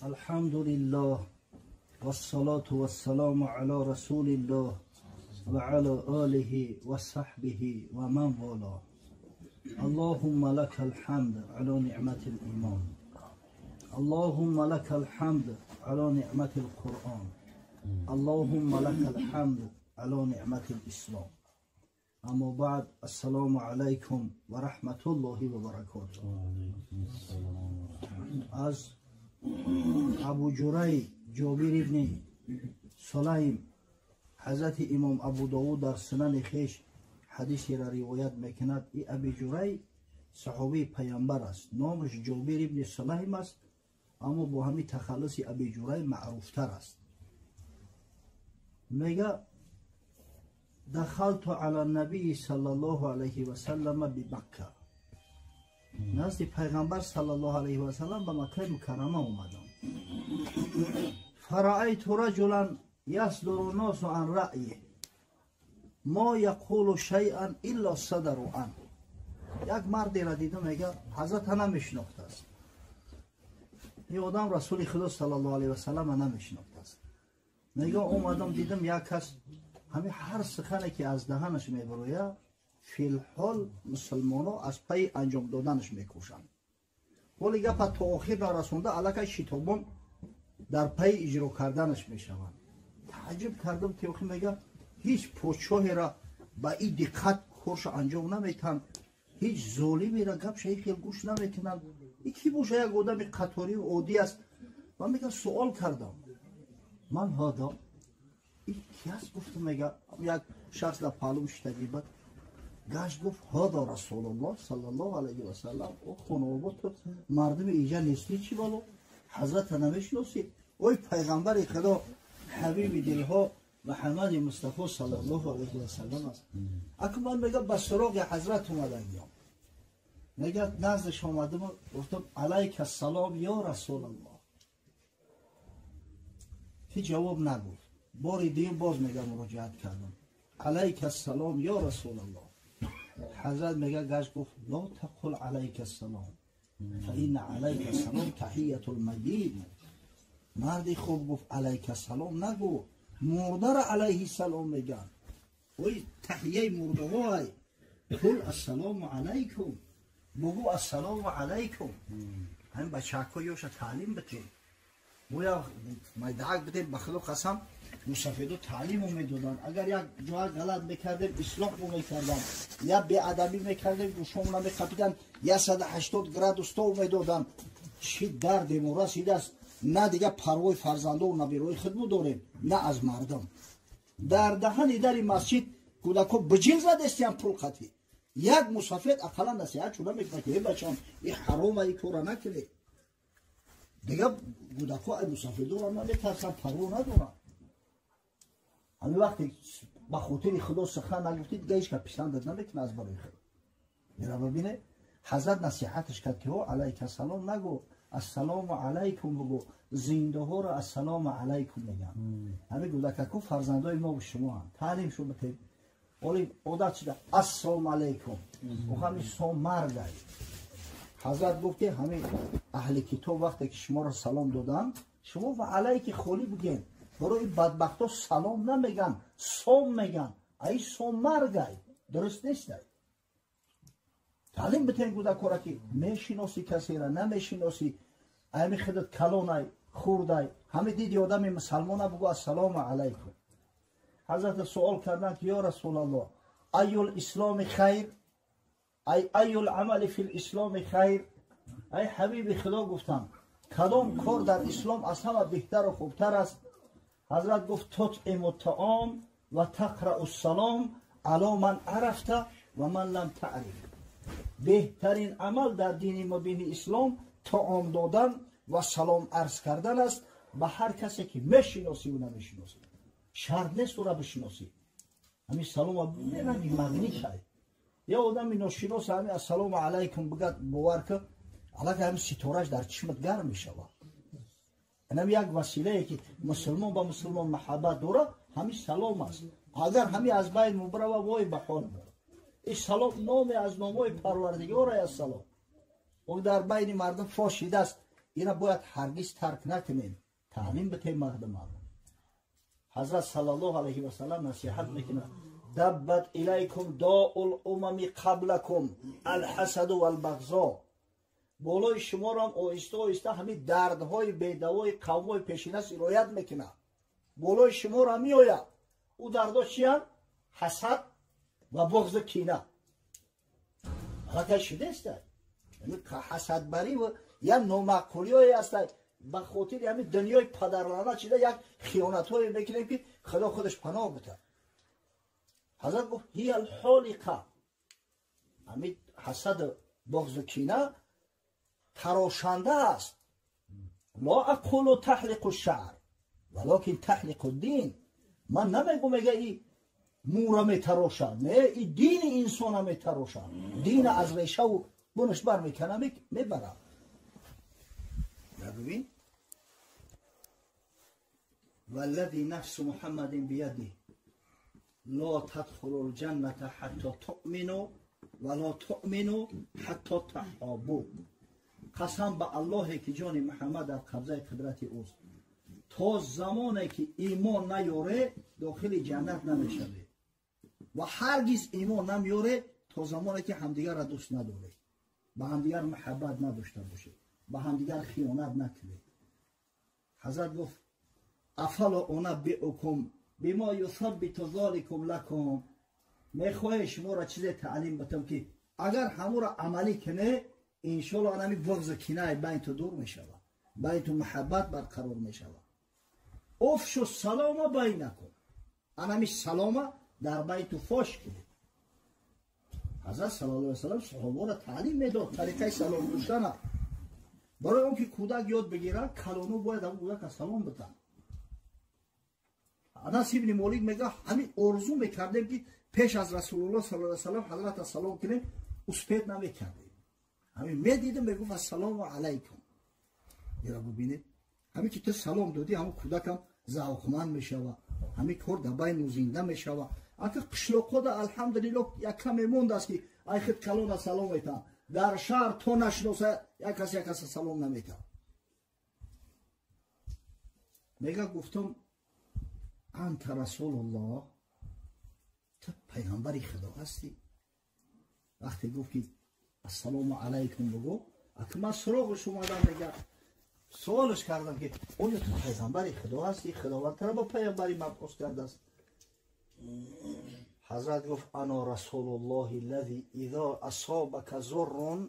الحمد لله والصلاة والسلام على رسول الله وعلى آله وصحبه ومن والاه. اللهم لك الحمد على نعمة الإيمان، اللهم لك الحمد على نعمة القرآن، اللهم لك الحمد على نعمة الإسلام. أما بعد، السلام عليكم ورحمة الله وبركاته. از Абу Ҷурай Ҷобир ибни Сулайм ҳазрати имом Абу Довуд дар сунани хеш ҳадисеро ривоят мекунад. И Аби Ҷурай саҳобии паямбар аст, номаш Ҷобир ибни Сулайм аст, аммо бо ҳамин тахаллуси Аби Ҷурай маъруфтар аст. Мега: дахалту ала набии саллаллоҳу алайҳи васаллама бимакка. Назди пайғамбар саллаллоҳу алайҳи васаллам ба Маккаи Мукаррама омадам. Фараайту раҷулан ясдуру носу ан раъйи мо яқулу шайъан илла садару ан. Як мардеро дидам, мега, ҳазрата намешинохтааст. Ин одам Расули Худо саллаллоҳу алайҳи васаллама намешинохтааст. Мега, омадам, дидам, як кас ҳамин ҳар сухане ки аз даҳанаш мебарояд, филҳол мусулмоно аз пайи анҷом доданаш мекӯшанд. Ҳоли гапа то охир нарасонда, аллакай шитобон дар пайи иҷро карданаш мешаванд. Таъҷуб кардам, ки охи, мега, ҳеҷ подшоҳеро ба ин диққат корша анҷом наметаҳанд, ҳеҷ золимеро гапша ин хел гӯш намекунанд. И ки боша? Як одами қаторию оддӣ аст. Ва, мега, суол кардам: ман ҳада, и ки аст? Гуфтам. Мега, як шахс дар паҳлум шитагӣ бад гашт, гуфт: ҳада Расулуллоҳ саллаллоҳу алайҳи васаллам. О хонобо, ту мардуми иҷа нестӣ, чӣ бало, ҳазрата намешиносӣ? Ой пайғамбари Худо, ҳабиби дилҳо Муҳаммади Мустафо саллаллоҳу алайҳи васаллам аст. Акун ман, мега, ба суроғи ҳазрат омадагиям. Мега, наздаш омадам, гуфтам: алайка салом, ё Расулаллоҳ. Ҳеҷ ҷавоб нагуфт. Бори дуюм боз, мега, муроҷиат кардам: алайка салом, ё Расулаллоҳ. Ҳазрат, мега, гашт, гуфт: ло тақул алайка салом, фа инна алайка салом таҳиятул майит. Марди хуб, гуфт, алайка салом нагӯ, мурдара алайҳи салом меган, ой таҳияи мурдаҳоай. Қул ассалому алайкум, бугӯ ассалому алайкум. Ҳамин бачаҳако ёша таълим битем, боя майдаак битем. Ба Худо қасам, мусафидо таълиму медоданд. Агар як ҷоа галат мекардем, ислоҳ мекарданд, я беадабӣ мекардем, гӯшомона меқапиданд, 180 градус тов медоданд. Чӣ дардему расидааст! На дига парвои фарзандову набирои худму дорем, на аз мардум. Дар даҳани дари масҷид кӯдакҳо биҷил задестиян пул қатӣ. Як мусафед ақаллан насиҳат шуда мекунад, ки э бачам, и ҳарома, и кора накунед. Дига кӯдакҳо ай мусафедора наметарсанд, парво надоранд. Ҳамин вақте ба хотири Худо сухан нагуфтӣ, дига ҳеч кас писандат намекунад аз барои Худо. Мера, бибине, ҳазрат насиҳаташ кард, ки ҳо, алайка салом нагӯ, ассалому алайкум бугӯ. Зиндаҳоро ассалому алайкум мегӯянд. Ҳамин кӯдакаку фарзандои мо шумоанд, таълим шу битем. Оли одат шуда ассалому алайкум, ҳамин сом маргай. Ҳазрат гуфт, ки ҳамин аҳли китоб вақте ки шуморо салом доданд, шумо ва алайки холӣ бигӯед. Барои бадбахто салом намеган, сом меган, ай сом маргай, дуруст нестай. Таълим битен кӯдакҳоро, ки мешиносӣ касеро, намешиносӣ, ами худат калонай, хурдай, ҳами диди одами мусалмона, бугӯ ассалому алайкум. Ҳазрата суол карданд, ки ё Расулаллоҳ, аюл исломи хайр, ай аюл амали фил исломи хайр? Ай ҳабиби Худо, гуфтам, кадом кор дар ислом аз ҳама беҳтару хубтар аст? Ҳазрат гуфт: тутъиму таом ва тақрау салом ало ман арафта ва ман лам таъриф. Беҳтарин амал дар дини мубини ислом таом додан ва салом арз кардан аст ба ҳар касе ки мешиносиву намешиносӣ. Шарт нест ӯра бишиносӣ. Ҳамин салома меранги магнит ай. Я одами ношинос ҳами ассалому алайкум бигад, бовар ки, аллакай ҳами ситораш дар чишмат гарм мешавад. Инам як василае ки мусулмон ба мусулмон маҳаббат дорад, ҳамин салом аст. Агар ҳами аз байн мубрава, вой ба ҳол. Ин салом номе аз номҳои Парвардигор аст. Салом дар байни мардум фош шидааст. ина бояд ҳаргиз тарк накунем, таълим битем мардума. Ҳазрат саллаллоҳу алайҳи васаллам насиҳат мекунад: даббат илайкум доул умами қаблакум алҳасаду валбағзо. Болои шуморам оҳиста оҳиста ҳамин дардҳои бедавои қавмҳои пешина сироят мекунад. Болои шуморо меояд. Ӯ дардҳо чиянд? Ҳасад ва буғзу кина. Аллакай шидеста. Ҳасадбарӣ як номаъқулиҳое ҳастанд. Ба хотири ҳамин дунёи падарлана чида як хиёнатҳое мекунем, ки Худо худаш паноҳ битад. Ҳазрат гуфт: ҳия алҳолиқа. Ҳамин ҳасаду буғзу кина тарошанда аст. Ло ақулу таҳлиқу шаър, валокин таҳлиқу дин. Ман намегӯм, мега и мӯра метарошад, не, и дини инсона метарошад. Дина аз решаву бунаш бар мекана, мебарад. Бибин, والذي نفس محمد بيده لا تدخلوا الجنة حتى تؤمنوا ولا تؤمنوا حتى تحابوا. قسم به الله که جان محمد در قبضه قدرت اوست، تا زمانی که ایمان نیاره داخل جنت نمیشوه و هرگز ایمان نمیاره تا زمانی که همدیگر را دوست نداره، به همدیگر محبت نداشته باشه، به همدیگر خیانت نکنه. حضرت گفت: افلا انبئکم بما یثبت ذلکم لکم. میخواه شما را چیز تعلیم بدم که اگر همو را عملی کنه انشالله انمی بغض کینه بین تو دور میشود، بین تو محبت برقرار میشود. افشو سلام بینکم، انمی سلام در بین تو فاش کنه. حضرت صلی الله علیه وسلم صحابه را تعلیم میداد طریقه سلام گفتن. برای اون که کودک یاد بگیره، کلانو باید اون کودک سلام بدن. انس ابن مالک میگه همین آرزو میکردیم که پیش از رسول الله صلی الله علیه وسلم حضرت سلام کنیم، اسپید نمیکردیم. همین میدیدم میگفت السلام علیکم. یرا ببینید، همین که تو سلام دادی همون کودکم ذوقمند میشوه، همین کار در بین زنده میشوه. اگه قشلاق‌ها در الحمدلله یک کمی موند است که ای خود کلان سلام میتن. در شهر تو نشناسه یک کس یک کس سلام نمیتن. میگه گفتم انت رسول الله، تو پیغمبر خدا هستی. وقتی گفت که السلام علیکم بگو، اگه من سراغش اومدم میگه سوالش کردم که آیا تو پیغمبر خدا هستی؟ خداوند تو را با پیغمبری مبعوث کرده است. حضرت گفت انا رسول الله الذي اذا اصابك ضر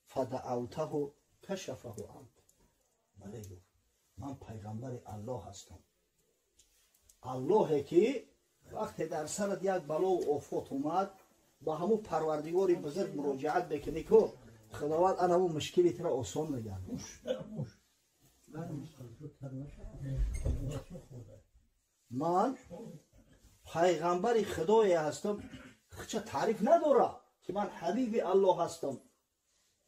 فدعوته کشفه عنك. بله، گفت من پیغمبر الله هستم، الله که وقتی در سرت یک بلا و آفات اومد با همون پروردگار بزرگ مراجعت بکنی که خداوند انا همون مشکلی را آسان میگرده. من پیغمبر خدای هستم، چه تعریف نداره که من حبیب الله هستم.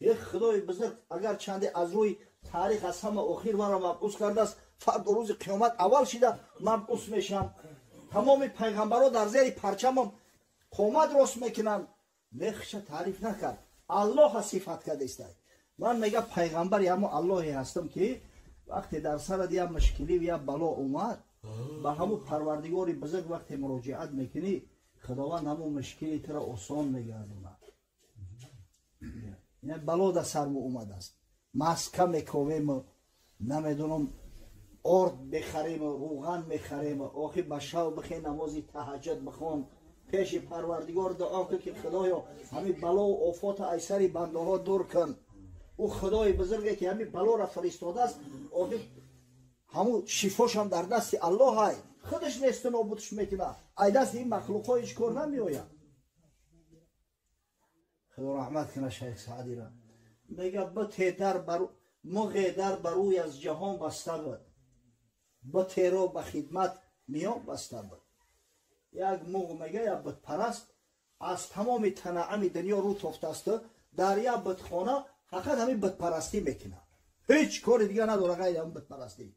یک خدای بزرگ اگر چنده از روی تاریخ از همه اخیر من را مبعوث کرده است، فرد روز قیامت اول شده مبعوث میشم. تمام پیغمبرها در زیر پرچمم قامت راست میکنن. نخشه تعریف نکرد، الله صفت کرده است. من میگم پیغمبر همون اللهی هستم که وقتی در سرت یه مشکلی و یه بلا اومد به همون پروردگار بزرگ وقتی مراجعت میکنی خداوند همون مشکلی تو را آسان میگردونه. یعنی بلا در سرم اومده است، مسکه میکویم، نمیدونم آرد بخریم، روغن میخریم، آخی به شب بخی نماز تهجد بخوان، پیش پروردگار دعا کن که خدایا همین بلا و آفات ایسری بنده ها دور کن. او خدای بزرگی که همین بلا را فرستاده است، آخی همون شفاش هم در دست الله های خودش نیست و نابودش میکنه، ای دست این مخلوق ها هیچ کار نمیآید. خدا رحمت کنه شیخ سعدی را. میگه بته در بر مغ در بروی از جهان بسته بود، بته را به خدمت میان بسته بود. یک مغ میگه یک بت پرست از تمام تنعم دنیا رو تفته است، در یک بتخانه فقط همین بت پرستی میکنه، هیچ کار دیگه نداره غیر همین بت پرستی.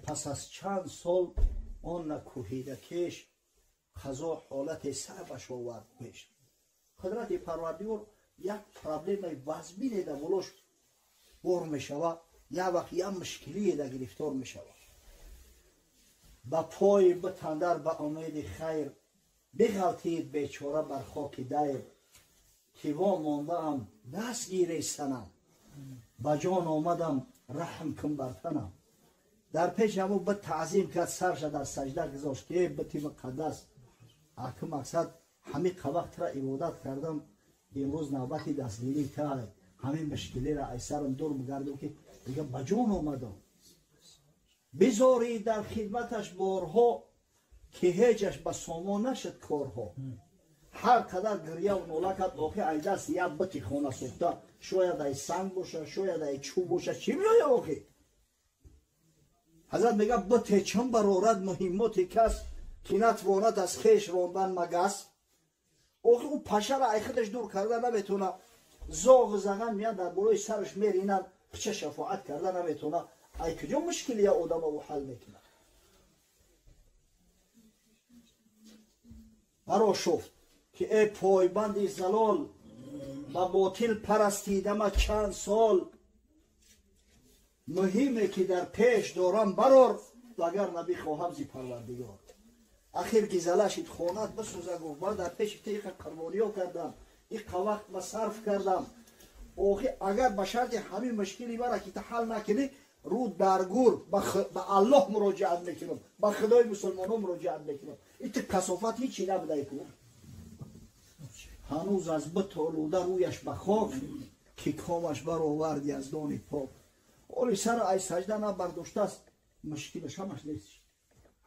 پس از چند سال آن نکوهیده کش قضا حالت صعبش آورد پیش. قدرت پروردگار یک پرابلم وزمین در بلاش بار میشوه. Як вақт як мушкилие да гирифтор мешавад. Ба пои битандар ба умеди хайр, биғалтид бечора бар хоки дайр, ки во мондаам даст гирей санам, ба ҷон омадам раҳм кун бар танам. Дар пеши ҳамун бит таъзим кард, сарша дар саҷда гузошт, ки эй бити муқаддас, аки мақсад ҳамин вақтра ибодат кардам, имрӯз навбати дастгирӣ тай, ҳамин мушкилиро ай сарам дур бигардам, ки дига ба ҷон омадам. Бизорӣ дар хидматаш борҳо, ки ҳеҷаш ба сомон нашуд корҳо. Ҳар қадар гирьяву нола кард, охи ай даст як бити хона сӯхта, шояд ай санг боша, шояд ай чӯб боша, чӣ меоя охи? Ҳазрат мегӯяд бите чун барорад муҳиммоти кас, ки натвонад аз хеш рондан магас. Охи ӯ пашара ай худаш дур карда наметавона, зоғу заған меяд дар болои сараш меринад, пича шафоат карда наметавона. Ай куҷо мушкили я одама ӯ ҳал мекунад? Барошуфт ки эй пойбанди залол, ба ботил парастидама чанд сол, муҳиме ки дар пеш дорам барор, вагарна бихоҳам зи парвардигор. Ахир гизала шид хонат бисӯза, гуфт ман дар пеши ту иқа қурбониё кардам, иқа вақт ба сарф кардам, охи агар ба шарти ҳамин мушкили мара ки ту ҳал накунӣ, рӯ дар гур ба Аллоҳ муроҷиат мекунам, ба худои мусулмонон муроҷиат мекунам. Ити касофат ҳичи набудай ку. Ҳанӯз аз бит олуда рӯяш ба хок, ки комаш баровард яздони пок. Оли сара ай саҷда набардоштааст, мушкилаш ҳамаш нест.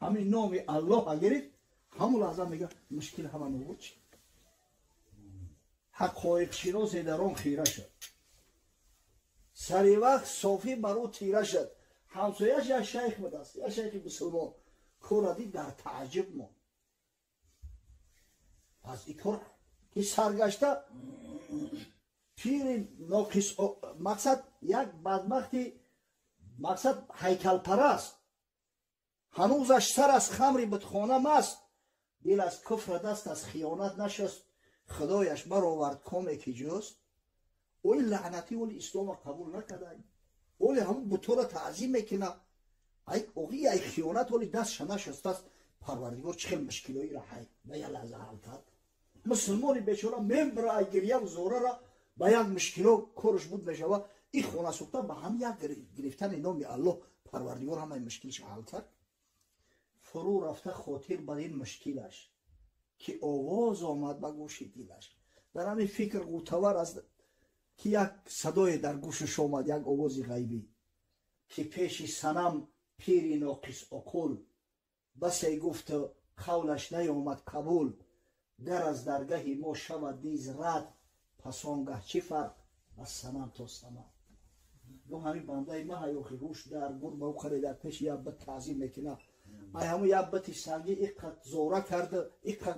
Ҳамин номи Аллоҳ гирифт, ҳамун лаҳза мега мушкил ҳама нобуд шуд. Ҳақоиқшиносе дар он хира шуд. Сари вақт софӣ бар ӯ тира шуд. Ҳамсояш як шайх будааст, як шайхи мусулмон. Кора дид, дар тааҷҷуб монд. Аз ин кор ки саргашта пири ноқис, мақсад як бадбахти, мақсад ҳайкалпараст, ҳанӯзаш сар аз хамри бутхона маст, дил аз куфр даст аз хиёнат нашуст, худояш баровард коме ки ҷуст. Оли лаънатӣ оли ислома қабул накардай, оли ҳамун бутора таъзим мекуна, ай оғи ай хиёнат оли дастша нашустааст. Парвардигор чӣ хел мушкилоиро ҳай ба як лаҳза ҳал кард. Мусулмони бечора мембра ай гирьяву зорара ба як мушкило корш буд мешава. Ин хона сӯхта ба ҳам як гирифтани номи Аллоҳ Парвардигор ҳамаи мушкилша ҳал кард. Фурӯ рафта хотир бар ин мушкилаш, ки овоз омад ба гӯши дилаш. Дар ҳамин фикр ғӯтавар аст, ки як садое дар гӯшаш омад, як овози ғайбӣ, ки пеши санам пири ноқис оқул, басе гуфту қавлаш наёмад қабул, гар аз даргаҳи мо шавад низ рад, пас он гаҳ чӣ фарқ аз санам то самад. Гуфт ҳамин бандаи ма ҳаёхи ҳуш дар гур ба ӯ қаре дар пеши як бит таъзим мекунад, ай ҳамун як бити сангӣ иқа зора карда, иқа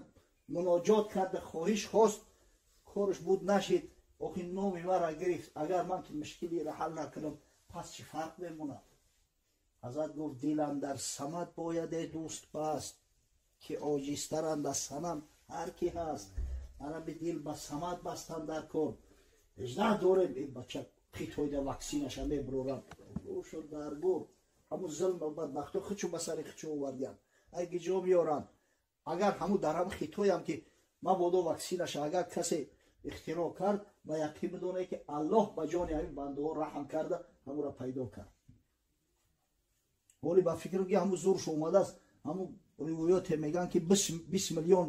муноҷот карда, хоҳиш хост, корш буд нашид, охи номи мара гирифт, агар ман ки мушкилиро ҳал накунам, пас чӣ фарқ мемонад? Ҳазрат гуфт дилам дар самад бояд эй дӯст баст, ки оҷизтаранд аз санам ҳар ки ҳаст. Араби дил ба самад бастан дар кор. Ҳеҷ дорем ин бача хитойда ваксинаша мебурорам. Шуд дар гур. Ҳамун зулму бадбахто хичу ба сари хичу овардиям. Ай гиҷо меоранд. Агар ҳамун дар ҳам хитоям ки мабодо ваксинаша агар касе ихтироъ кард, ба яқин бидонед ки Аллоҳ ба ҷони ҳамин бандаҳо раҳм карда ҳамура пайдо кард. Ҳоли ба фикр ки ҳамун зурш омадааст, ҳамун ривоёте мегӯянд ки 20 миллион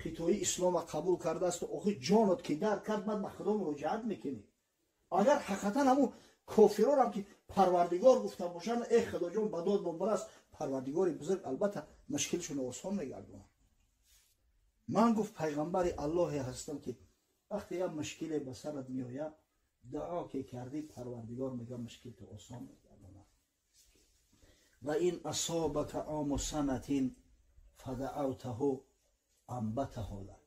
хитоӣ ислома қабул кардааст, охи ҷонот ки дар кард, баъд ба Худо муроҷиат мекунӣ. Агар ҳақиқатан ҳамун кофирорам ки Парвардигор гуфта бошанд, эй Худоҷон ба дод бомбар аст, Парвардигори бузург албатта мушкилшонро осон мегардонад. Ман гуфт пайғамбари Аллоҳе ҳастам, ки вақте як мушкиле ба сарат меояд, дуо ки кардӣ, Парвардигор мега мушкилто осон мегардонад. Ва ин асобака ому санатин фадаавтаҳу анбатаҳу лак.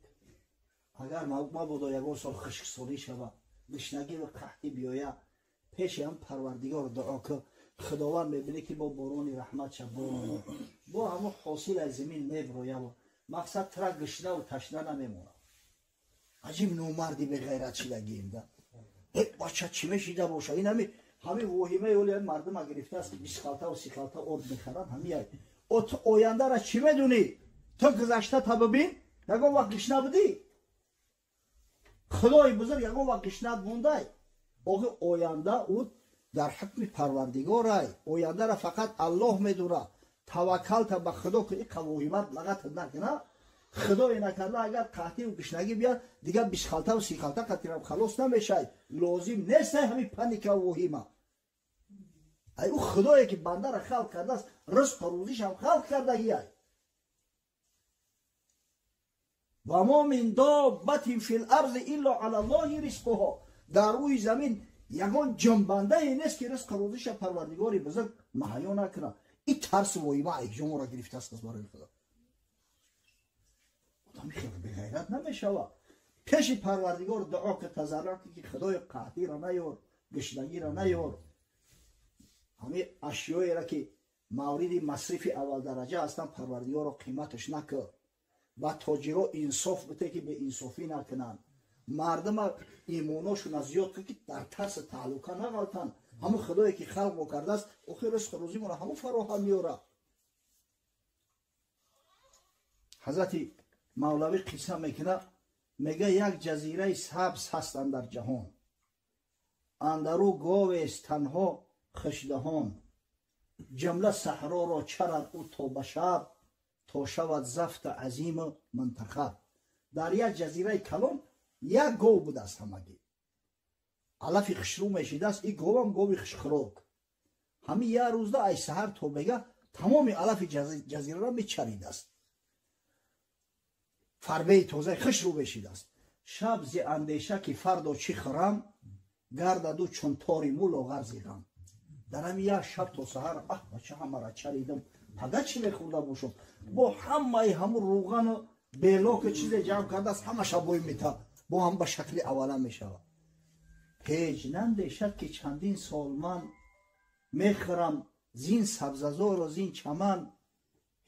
Агар мабодо ягон сол хушксолӣ шава, гушнагӣ ва қаҳтӣ биёяд, пеши ҳам Парвардигор дуо кун, Худованд мебинӣ ки бо борони раҳматша борона, бо ҳамон ҳосил аз замин меброяв, мақсад тра гушнаву ташна намемонад. Аҷиб номарди беғайрат шидагием да. Э бача чӣ мешида боша? Ин ҳами Ҳамин воҳимаи оли мардума гирифтааст, ки 20 халтаву 30 халта орд мехаранд. Ҳамияй. О ту ояндара чӣ медунӣ? Ту гузашта та бибин, ягон вақт гишна будӣ? Худои бузург ягон вақт гишнат мондай? Охи оянда ӯ дар ҳукми Парвардигорай. Ояндара фақат Аллоҳ медура. Таваккалта ба Худо ки иқа воҳимат лағатат накуна. Худое накарда агар қаҳтиву гишнагӣ бияд, дигар 20 халтаву 30 халта қатирам халос намешай. Лозим нестай ҳамин паникаву воҳима. Ай ӯ Худое ки бандара халқ кардааст, ризқу рӯзишам халқ кардагиай. Ва мо мин доббатин фил арзи илло ала Аллоҳи ризқуҳо. Дар рӯи замин ягон ҷонбандае нест ки ризқу рӯзиша Парвардигори бузург маҳаё накунад. Ин тарсу воҳима айҷоморо гирифтааст аз барои Худо. Одам хеле беғайрат намешавад. Пеши Парвардигор дуо ки, тазарруъ ки, Худои қаҳтиро наёр, гишнагиро наёр. Ҳамин ашёеро ки мавриди масрифи аввалдараҷа ҳастанд, Парвардигорро қиматаш накун. Ба тоҷиро инсоф бите ки беинсофӣ накунанд. Мардума имоношона зиёд кун ки дар тарси таҳлука нағалтанд. Ҳамун Худое ки халқ мо кардааст, охир ризқу рӯзимонро ҳамун фароҳам меорад. Ҳазрати Мавлавӣ қисса мекунад, мега як ҷазираи сабз ҳаст андар ҷаҳон, андару говест танҳо хишдаҳон. Ҷумла саҳроро чарад ӯ то ба шаб, то шавад зафта азиму мунтахаб. Дар як ҷазираи калон як гов будааст ҳамагӣ. Алафи хушрӯ мешидааст, ин говам гови хушхӯрок. Ҳамин як рӯзда ай саҳар то бега тамоми алафи ҷазираро мечаридааст. Фарбеи тозаи хушрӯ мешидааст. Шаб зи андеша ки фардо чӣ хӯрам, гардаду чун тори мӯ лоғар зи ғам. Дар ҳамин як шаб то саҳар, аҳ бача ҳамаро чаридам, пага чӣ мехӯрда бошам? Бо ҳамаи ҳамун рӯғану белоку чизе ҷамъ кардааст, ҳамаша бой мета, бо ҳам ба шакли аввала мешавад. Ҳеҷ нандешад ки чандин сол ман мехӯрам зин сабзазору зин чаман,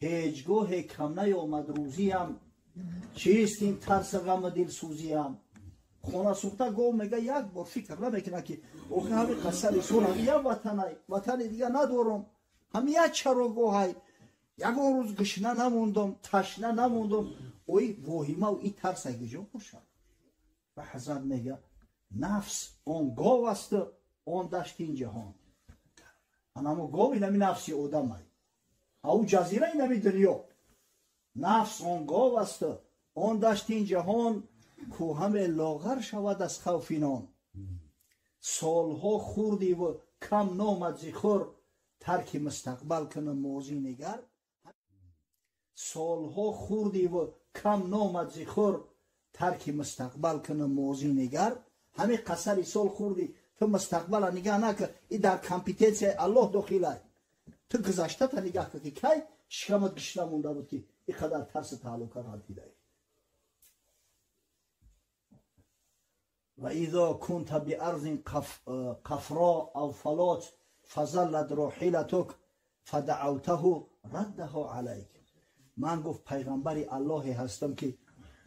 ҳеҷ гоҳе кам наёмад рӯзиям, чист ин тарси ғаму дилсӯзиям. Хона сӯхта гов мега як бор фикр намекунад ки охи ҳамин қасари сол ҳами як ватанай, ватани дига надорам, ҳами як чарогоҳай, ягон рӯз гишна намондам, ташна намондам. Ои воҳимаву ин тарсай куҷо бошад? Ва ҳазрат мега нафс он гов асту он дашти ин ҷаҳон. Анамо гов инами нафси одамай, а ӯ ҷазира инами дунё. Нафс он гов асту он дашти ин ҷаҳон, ку ҳаме лоғар шавад аз хавфи нон. Солҳо хӯрдиву кам номад зи хур, тарки мустақбал куну мозӣ нигар. Солҳо хӯрдиву кам номад зи хур, тарки мустақбал куну мозӣ нигар. Ҳамин қасари сол хӯрдӣ, ту мустақбала нигаҳ накун, и дар компетенсияи Аллоҳ дохилай. Ту гузаштата нигаҳ кун ки кай шикамат гишна монда буд ки ин қадар тарси таҳлука ғалтидаӣ. Ва изо кунта биарзин қафро ав фалот фазаллат роҳилатук фадаавтаҳу раддаҳу алайк. Ман гуфт пайғамбари Аллоҳе ҳастам ки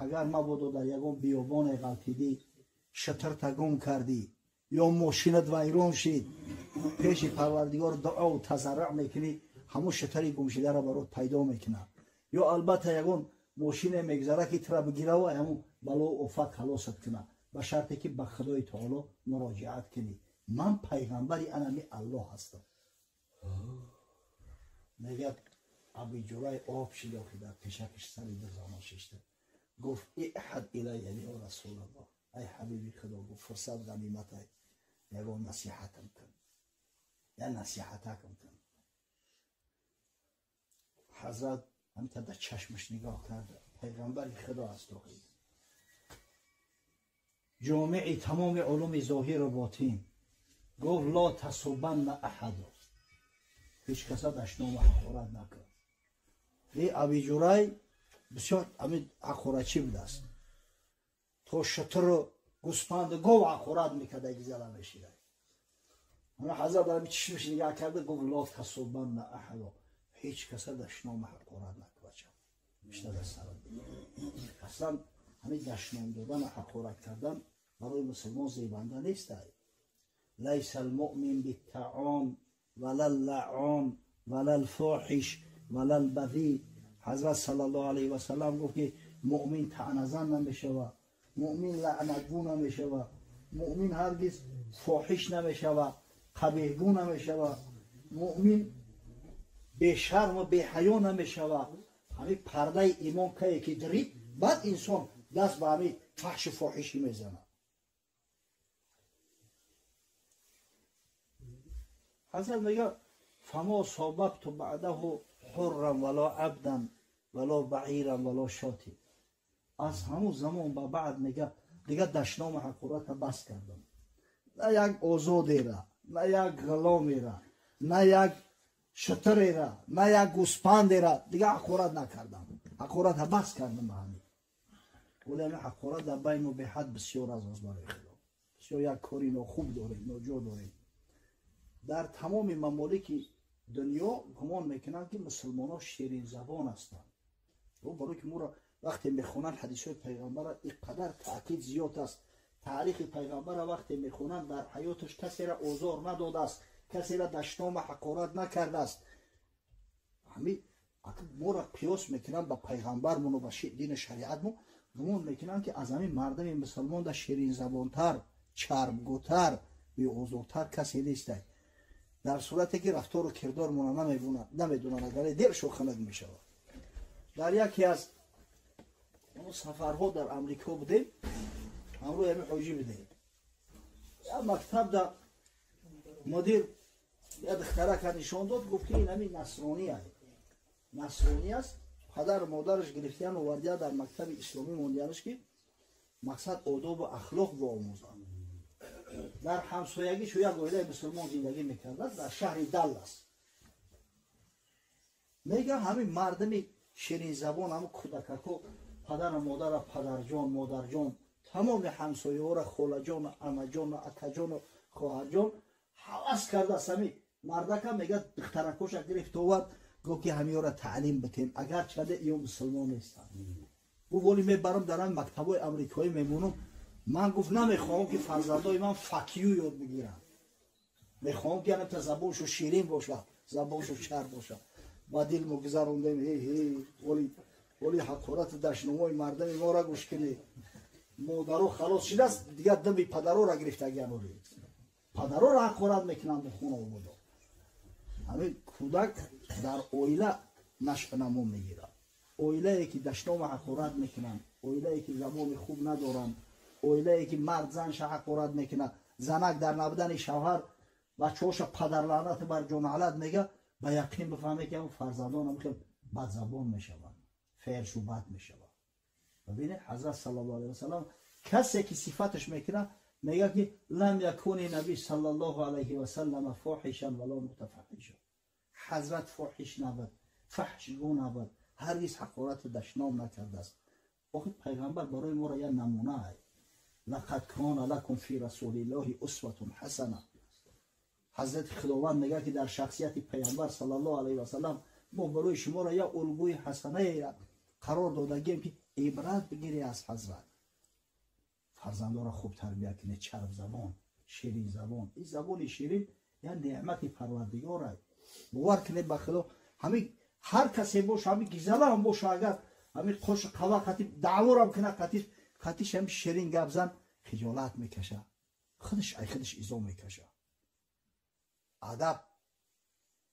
агар мабодо дар ягон биёбоне ғалтидӣ, шатырта гум кардӣ ё мошинат вайрон шид, пеши Парвардигор дуову тазарруъ мекунӣ, ҳамун шатари гумшидаро барот пайдо мекунад. Ё албатта ягон мошине мегзара ки тура бигираву ҳамун балоу офат халосат кунад, ба шарте ки ба Худои таоло муроҷиат кунӣ. Ман пайғамбари анами Аллоҳ ҳастам. Мегӯяд Абиҷурай об шид, охи дар пешакиш сари дузоно шишта. Гуфт иҳад илайя ё Расулаллоҳ, ай ҳабиби Худо, гуфт фурсат ғаниматай, ягон насиҳатам кун, я насиҳатакам кун. Ҳазрат ҳамта дар чашмаш нигоҳ кард, пайғамбари Худо аст охи, ҷомеи тамоми улуми зоҳиру ботин. Гуфт ло тасубанна аҳадо, ҳеҷ каса дашному ҳақорат накун. И Абиҷурай бисёр ҳамин ҳақоратчӣ будааст, то шутуру гӯспанду гов ҳақорат мекард, гизала мешида. Ҳазрат дар чишмаш нигаҳ карда гуфт ло тасубанна аҳадо, ҳеҷ каса дашному ҳақорат накун бачам, бишта дар сарат. Аслан ҳамин дашном додану ҳақорат кардан барои мусулмон зебанда нест. ليس المؤمن بالطعان ولا اللعان ولا الفاحش ولا البذیء. حضرت صلی الله علیه و سلم گفت که مؤمن طعنه‌زن نمیشود، مؤمن لعنتگو نمیشود، مؤمن هرگز فاحش نمیشود، قبیحگو نمیشود، مؤمن بشرم و بحیا نمیشود. همین پرده ایمان که درید، بعد انسان دست به همین فحش و فاحشی میزنه. حضرت میگه فما صاببت بعده حرا ولا عبدا ولا بعیرا ولا شاتی. از همون زمان به بعد میگه دیگه دشنام حقارت بس کردم، نه یک آزادی را، نه یک غلامی را، نه یک شتری را، نه یک گوسپندی را دیگه حقارت نکردم، حقارت بس کردم به همین. ولی حقارت در بین و به حد بسیار از برای خدا بسیار یک کاری ناخوب داریم، ناجا داریم. در تمام ممالک دنیا گمان میکنند که مسلمان ها شیرین زبان هستند. برای که ما وقتی میخونن حدیث های پیغمبر اینقدر تاکید زیاد است. تاریخ پیغمبر وقتی میخونن در حیاتش کسی را آزار نداده است، کسی را دشنام و حقارت نکرده است. همین ما را قیاس میکنن با پیغمبرمون و با دین شریعتمون، گمان میکنن که از همین مردم مسلمان در شیرین زبانتر، چربگوتر، بی‌آزارتر کسی نیست. در صورتی که رفتار و کردارمون نمیدونن، اگر دلشون خنک میشود. در یکی از اون سفرها در امریکا بودیم، همراه همین حاجی بودیم. یک مکتب در مدیر یک دخترک نشان داد، گفت که این همین نصرانی است، نصرانی است. پدر و مادرش گرفتن و وردیا در مکتب اسلامی موندیانش که مقصد آداب و اخلاق بیاموزند. در همسایگی شو یک عائله مسلمان زندگی میکرد در شهر دالاس. میگه همین مردم شیرین زبان، همون کودکاکو پدر و مادر، پدرجان، مادرجان، تمام همسایه ها را خاله جان، عمه جان، اکا جان و خواهر جان هوس کرده است. همین مردک هم میگه دخترکوش گرفت آورد، گفت که همین را تعلیم بتین اگر چنده ایو مسلمان نیستن. گفت ولی میبرم در این مکتبای امریکایی میمونم. من گفت نمیخوام که فرزندای من fuck you یاد بگیرن، میخوام که تا زبانشو شیرین باشه، زبانشو چرب باشه. با دل مو گذروندیم هی هی، ولی حقارت دشنامای مردم ما را گوش کنی. مادرو خلاص شده است دیگه، دم پدرو را گرفتگی انوری پدرو را حقارت میکنن به خونه آورده. همین کودک در اویله نشو نما میگیره. اویله که دشنام حقارت میکنن، اویله که زبان خوب ندارن، اویله که مرد زنش حقارت میکنه، زنک در نبودن شوهر بچه‌هاش پدر لعنت بر جان علت میگه، به یقین بفهمه که فرزندان هم خیلی بد زبان میشوند، فحش و بد میشوند. ببینید حضرت صلی الله علیه و سلم کسی که صفتش میکنه میگه که لم یکون نبی صلی الله علیه و سلم فاحشا ولا متفحشا. حضرت فاحش نبود، فحشگو نبود، هرگز حقارت دشنام نکرده است. آخه پیغمبر برای ما را یه نمونه است. لقد کان لکم فی رسول الله اسوه حسنه. حضرت خداوند میگه که در شخصیت پیغمبر صلی الله علیه و سلم ما برای شما را یه الگوی حسنه قرار دادگیم که عبرت بگیری از حضرت. فرزندان را خوب تربیت کنه، چرب زبان، شیرین زبان. این زبان شیرین یه نعمت پروردگار است. باور کنید به خدا، همین هر کسی باشه، همین گیزله هم باشه، اگر همین خوش قوا قطی دعوا را کنه، قطیش هم شیرین گپ زن، خجالت میکشه، خودش ای خودش ایزا میکشه. ادب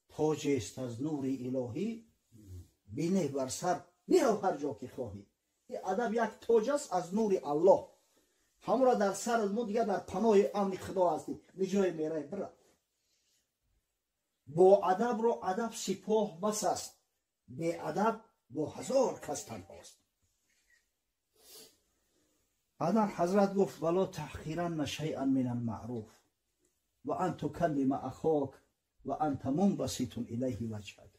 تاج است از نور الهی، بینه بر سر بیرو هر جا که خواهی. این ادب یک تاج است از نور الله، همون را در سر از ما دیگه در پناه امن خدا هستی، به جای میره برا. با ادب رو ادب سپاه بس است، بی ادب با هزار کس تنهاست. بعدا حضرت گفت ولا تحقیرن شیئا من المعروف و ان تکلم اخاک و انت منبسط الیه وجهک.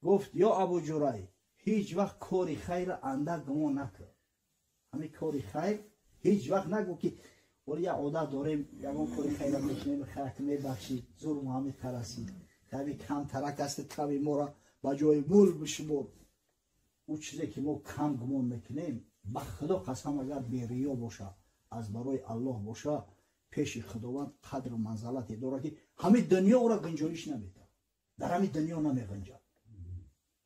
گفت یا ابو جرای، هیچ وقت کاری خیر اندک گمان نکن. همین کاری خیر هیچ وقت نگو که ولی یه عادت داریم یگان کاری خیر میکنیم، خیر میبخشی، زور ما ترسی کمی کم ترک است، کمی ما را با جای مول بشمر. او چیزی که ما کم گمان میکنیم، به خدا قسم اگر بی ریا باشه، از برای الله باشه، Пеши Худованд қадру манзалате дорад, ки ҳамин дунё ӯро гунҷоиш намедиҳад, дар ҳамин дунё намеғунҷад.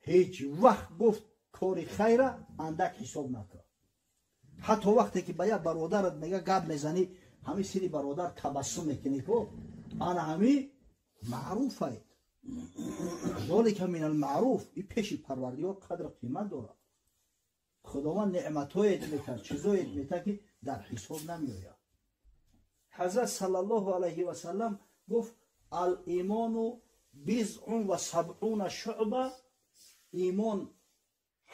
Ҳеҷ вақт, гуфт, кори хайра андак ҳисоб накард. Ҳатто вақте ки ба як бародарат мега гап мезанӣ, ҳамин сири бародар табассум мекунӣ, ко ана ҳамин маъруфай, золика мин алмаъруф. И пеши Парвардигор қадру қимат дорад. Худованд неъматҳоет метад, чизоет метад, ки дар ҳисоб намеояд. Ҳазрат саллаллоҳу алайҳи васаллам гуфт: алимону бизъун ва сабъуна шуъба, имон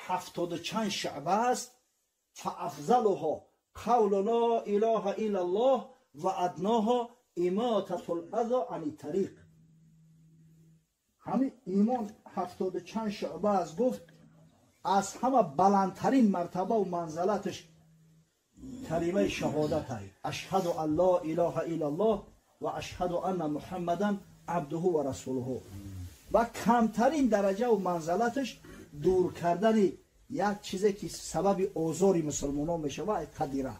70 чанд шуъба аст. Фаафзалуҳо қавлу ло илоҳа иллаллоҳ ва адноҳо имотатул азо ани тариқ. Ҳамин имон 70 чанд шуъба аст, гуфт, аз ҳама баландтарин мартабаву манзалаташ калимаи шаҳодат ай: ашҳаду ан ло илоҳа иллаллоҳ ва ашҳаду анна Муҳаммадан абдуҳу ва расулуҳу. Ва камтарин дараҷаву манзалаташ дур кардани як чизе, ки сабаби озори мусулмонон мешавад, қадира,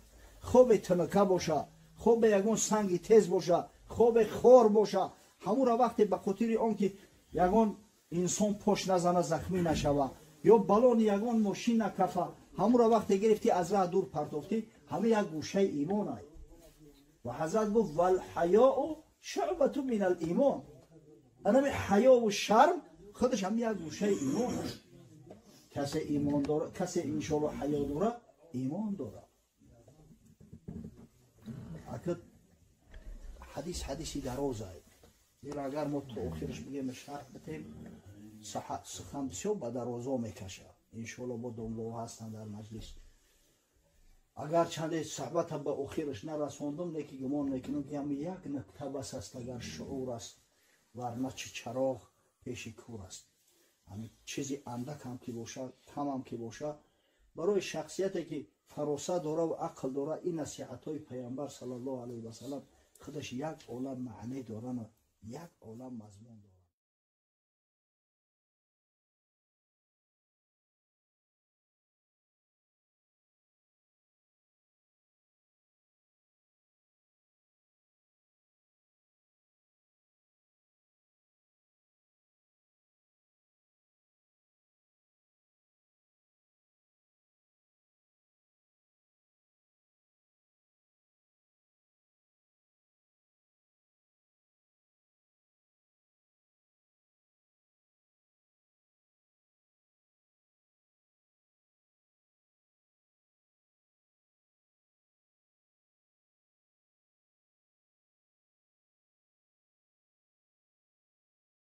хобе тинака боша, хобе ягон санги тез боша, хобе хор боша, ҳамура вақте ба хотири он ки ягон инсон пош назана, захмӣ нашава, ё балони ягон мошин накафа, ҳамура вақте гирифтӣ, аз раҳ дур партофтӣ, ҳама як гӯшаи имон ай. Ва ҳазрат гуфт: валҳаёу шуъбату мин алимон. Анами ҳаёву шарм худаш ҳам як гӯшаи имон аст. Касе имон дора, касе иншоалло ҳаё дора, имон дора. Ака, ҳадис ҳадиси дарозай. Зеро агар мо то охираш бигем, шарҳ битем, сухан бисёр ба дарозо мекашад. Иншоалло бо домлоҳо ҳастанд дар маҷлис. Агар чанде суҳбата ба охираш нарасондум, леки гумон мекунам, ки ҳам як нукта бас аст, агар шуур аст, варна чӣ чароғ пеши кур аст. Ҳамин чизи андакам ки боша, камам ки боша, барои шахсияте ки фаросат дора ва ақл дора, ин насиҳатҳои Паямбар саллаллоҳу алайҳи васалам худаш як олам маъне дорану як олам мазмун дорад.